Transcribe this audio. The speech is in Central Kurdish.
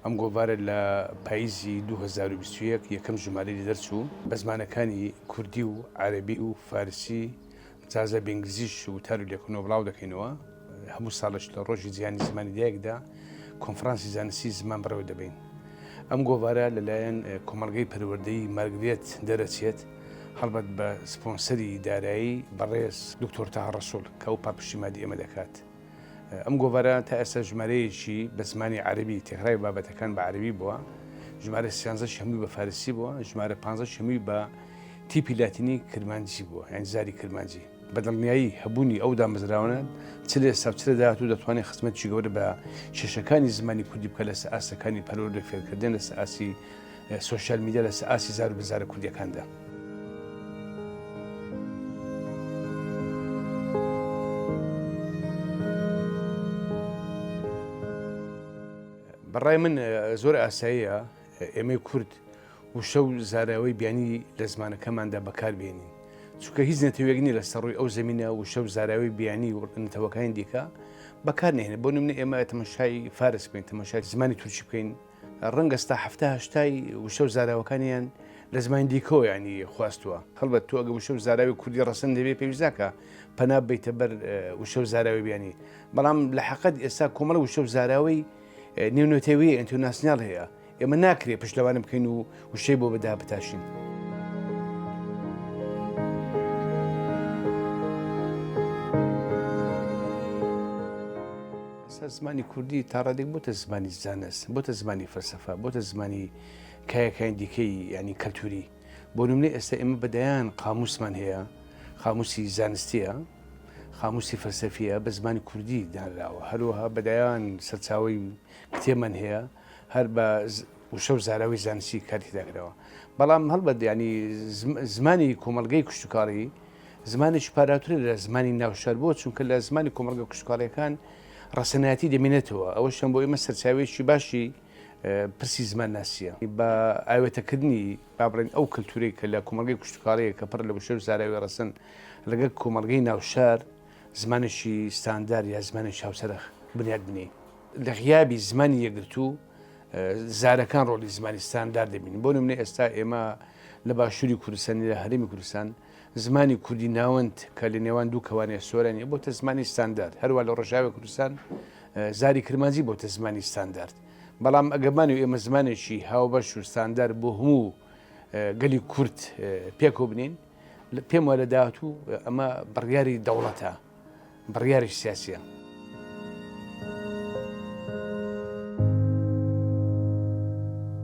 ئەم گۆڤارە لە پاییزی 2021 یەکەم ژمارەی لێ دەرچوو، بە زمانەکانی کوردی و عەرەبی و فارسی، جازە بە ئینگلیزیش وتار و لێکۆڵینەوە بڵاو دەکەینەوە. هەموو ساڵێش لە ڕۆژی جیهانی زمانی دایکدا کۆنفرانسی زانستی زمان بەڕێوە دەبەین. ئەم گۆڤارە لەلایەن کۆمەڵگەی پەروەردەیی مارگرێت دەرەچێت، هەڵبەت بە سپۆنسەری دارایی بەڕێز دکتۆر تاها ڕەسوڵ کە ئەو پاڵپشتی مادی ئێمە دەکات. ئەم گۆڤارە تا ئێستا ژمارەیەکی بە زمانی عەرەبی تێکڕای بابەتەکان بە عەرەبی بووە، ژمارە سیانزەش هەمووی بە فارسی بووە، ژمارە پانزەش هەمووی بە تیپی لاتینی کرمانجی بووە، یانی زاری کرمانجی. بە دڵنیایی هەبوونی ئەو دامەزراوانە چ لە ئێستا و چ لە داهاتوو دەتوانێت خزمەتێکی گەورە بە کێشەکانی زمانی کوردی بکات لەسەر ئاستەکانی پەروەردە و فێرکردن، لەسەر ئاستی سۆشیال میدیا، لەسەر ئاستی زار و بنزارە کوردییەکاندا. بە ڕای من زۆر ئاساییە ئێمەی کورد وشە و زاراوەی بیانی لە زمانەکەماندا بەکار بێنین، چونکە هیچ نەتەوەیەک نییە لەسەر ڕووی ئەو زەمینە وشە و زاراوەی بیانی و نەتەوەکانی دیکە بەکار نەهێنێت. بۆ نمونە ئێمە تەماشای فارس بکەین، تەماشای زمانی تورکی بکەین، ڕەنگە ستا حەفتا هەشتای وشە و زاراوەکانیان لە زمانی دیکەوە یانی خواستووە. هەڵبەت تۆ ئەگەر وشە و زاراوی کوردی ڕەسەن دەبێ پێویست ناکا پەنا ببەیتە بەر وشە و زاراوەی بیانی، بەڵام لە حەقەت ئێستا کۆمەڵە وشە و زاراوەی نێونەتەوەیی international هەیە، ئێمە ناکرێ پشت لەوانە بکەین و وشەی بۆ بەدا بتاشین. ئێستا زمانی کوردی تا ڕادێک بۆتە زمانی زانست، بۆتە زمانی فەلسەفە، بۆتە زمانی کایەکانی دیکەی یانی کەلتوری. بۆ نمونە ئێستا ئێمە بە دەیان قاموسمان هەیە، قاموسی زانستیە، قاموسی فەلسەفیە بە زمانی کوردی دانراوە، هەروەها بە دەیان سەرچاوەی کتێبمان هەیە هەر بە وشە و زاراوەی زانستی کاری تێدا کراوە. بەڵام هەڵبەت یانی زمانی کۆمەڵگەی کشتوکاڵی زمانێکی پاراوترە لە زمانی ناوشار بۆ چونکە لە زمانی کۆمەڵگە کشتوکاڵیەکان ڕەسەنایەتی دەمێنێتەوە ئەوەشیان بۆ ئێمە سەرچاوەیەکی باشی پرسی زمانناسیە بە ئاوێتەکردنی با بڵێن ئەو کللتورێک کە لە کۆمەڵگەی کشتوکاڵیە کە پڕ لە وشە و زاراوی ڕەسەن لەگەڵ کۆمەڵگەی ناوشار زمانێکی ستاندار یا زمانێکی هاوچەرخ بنیات بنێین. لە غیابی زمانی یەکگرتوو زارەکان ڕۆڵی زمانی ستاندار دەبینن. بۆ نمونە ئێستا ئێمە لە باشووری کوردستان لە هەرێمی کوردستان زمانی کوردی ناوەند کە لە نێوان دوو کەوانەیە سۆرانیە بۆتە زمانی ستاندارد. هەروە لە ڕۆژاوی کوردستان زاری کرمانجی بۆتە زمانی ستاندارد. بەڵام ئەگەر بمانەوێ ئێمە زمانێکی هاوبەش و ستاندارد بۆ هەموو گەلی کورد پێکەوە بنێین، پێم وایە لە داهاتوو ئەمە بڕیاری دەوڵەتە، بڕیاری سیاسیە.